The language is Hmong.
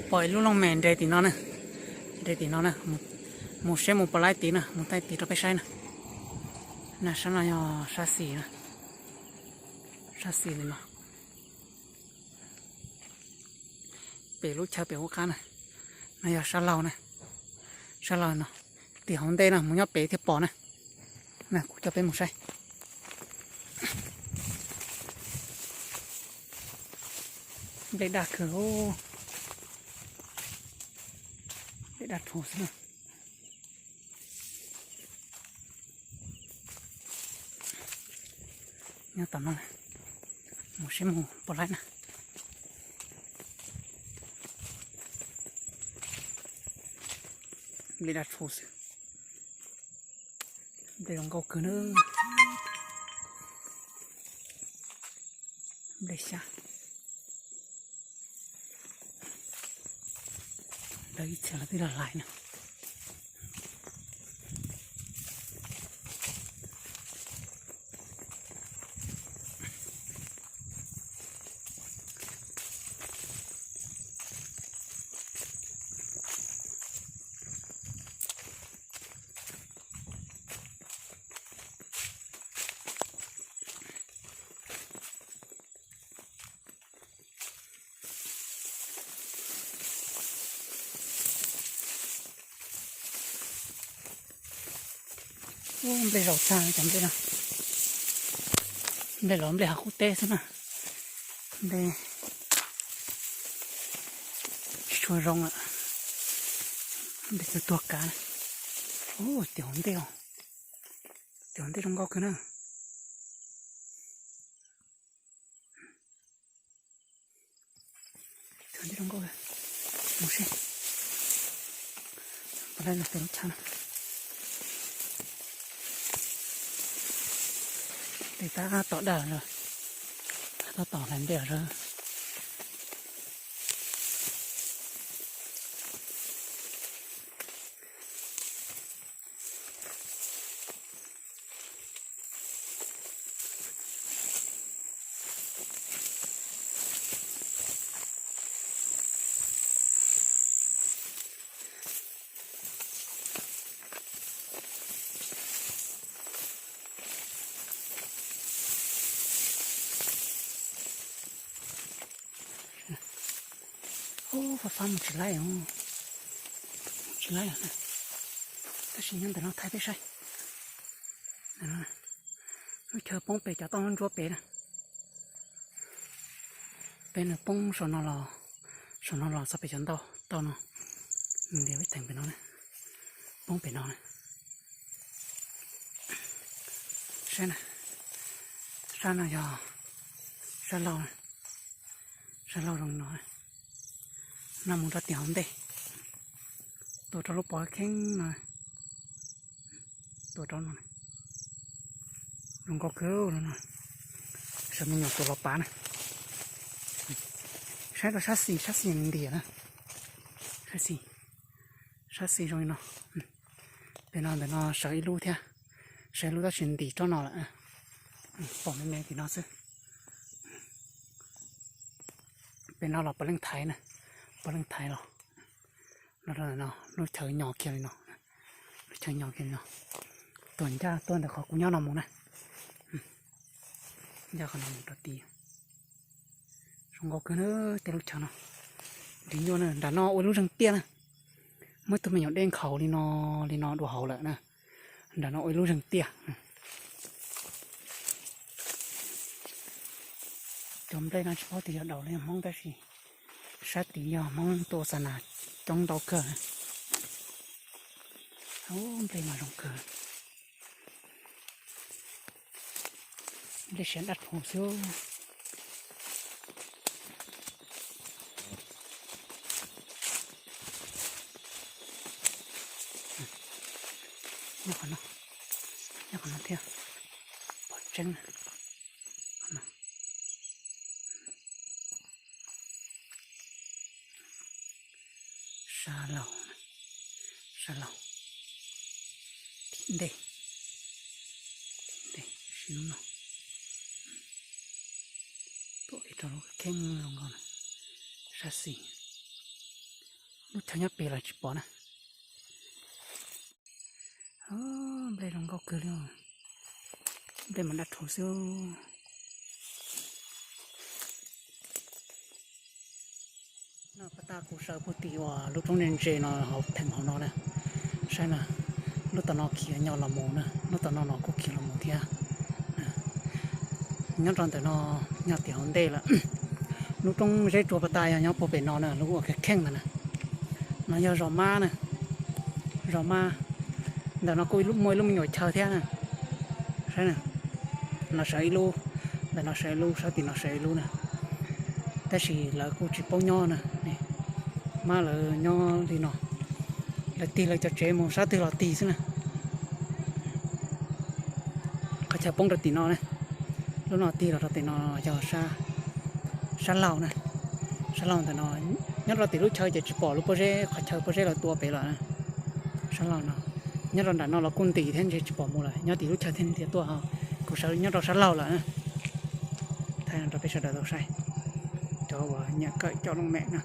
Pom ib lub looj mem nres tim no na, nres tim no na, mus seb mus pom laib tid na, mus taij tid rau peb saib na. Na sab no yog sab xis na, sab xis li no. Pem lub chaw pem hauv qab na, no yog sab laug na, sab laug no, tim hauv ntej no mus nyob pem thiaj pom na. Na kuv coj peb mus saib. Nplej daj kawg, nplej daj rhuv xwb na. Nyob tom no, mus seb mus pom laib na. Nplej daj rhuv xwb. Nplej zoo nkauj kawg na. Nplej xyab. Lawv ib txhia lawv twb los lais na. Ub, nplej zaum tag cov nplej no. Nplej los nplej hav qub teb xwb na. Nplej tsis tshua zoo lawm. Nplej tuag tuag kav. Ub, tim hauv ntej, tim hauv ntej zoo nkauj kawg na. Tus ntej zoo nkauj, mus seb puas laib los pem lub chaw no. Tes tab tom dawm lawm, tab tom hlais nplej lawm. Ub, fab fab mus tsis laib, mus tsis laib na. Tab sis nyob ntawm no thaij peb saib. Lub chaw poob pem cov toj ntsuab pem na. Peb nws poob saum no los, saum no los txog pem cov ntau toj no. Nws ntiav ib theem pem no na, poob pem no na. Saib na, sab no yog sab laug, sab laug zoo no. No mus rau tim hauv ntej, tuaj rau lub pov kheeb no, tuaj rau no, zoo nkauj kawg no. Sawv me nyuam tuaj los pav na. Saib rau sab xis, sab xis ntiav na, sab xis, sab xis zoo li no. Pem no ntawm no sawv ib lub thiab, sawv ib lub tab sis ntim tsob no lawm. Pom me me tim no xwb. Pem no los puav leej thaiv na, puav leej thaiv los. Los rau ntawm no lub chaw nyo kiag li no, lub chaw nyo kiag li no. Tuaj ncaj tuaj ntawm qhov kuv nyob no mus na. Ncaj qhov no mus rau tid. Zoo nkauj kawg na, tej lub chaw no. Nrhiav nyuaj na, nram no ua lub zeeg tiaj na. Muab tus me nyuam dej nkhaus li no, li no dua hauv lawm na. Nram no ua ib lub zeeg tiaj. Cov nplej no tsis paub tias yog daus los yog Hmoob tab sis sab tid yog Hmoob tuaj xa nas coob ntau kawg. Ub, nplej mas zoo kawg. Nplej siav daj rhuv xwb. Nyob qhov no, nyob qhov no thiab. Pom tseeb na. Sab laug, sab laug, tim ntej, tim ntej sib hnub no. Tuaj kiag rau lub kheeb zoo nkauj na, sab xis. Lub chaw nyob pem los tsis pom na. Nplej zoo nkauj kawg li, nplej mas daj rhuv xwb. No pas tas kuv sawv puag tim uas lub roob ntse ntse no hauv theem hauv no na. Saib na, lub tom no khiav nyo los mus na, lub tom no los kuj khiav los mus thiab. Nyob rau ntawm no, nyob tim hauv ntej lawm. Lub roob zeb tsuag pas tas yog nyob puag pem no na, lub ua kheej kheej ntawd na. No yog zos mab na, zos mab. Ntawm no kuj muaj ib lub me nyuam chaw thiab na. Saib na, no sawv ib lub, ntawm no sawv ib lub, sab tim no sawv ib lub na. Tab sis lawv kuj tsis paub nyob na, mab lawv nyob li no. Lawv tig lawv cov tsev mus sab twg los tig xwb na. Qhov chaw poob rau tim no na, lub no tig los rau tim no yog sab laug na. Sab laug ntawm no, nyob rau tim lub chaw ces tsis pom lub pob zeb, qhov chaw pob zeb lawv tua pem lawm na. Sab laug no, nyob rau nram no los kuj ntim thiab ntshe tsis pom mus lawm, nyob tim lub chaw thiaj ntiav tuaj. Kuv sawv nyob rau sab laug lawm na. Thaij rau peb sawv daws tau saib, cov uas nyiam kawm coj looj mem na.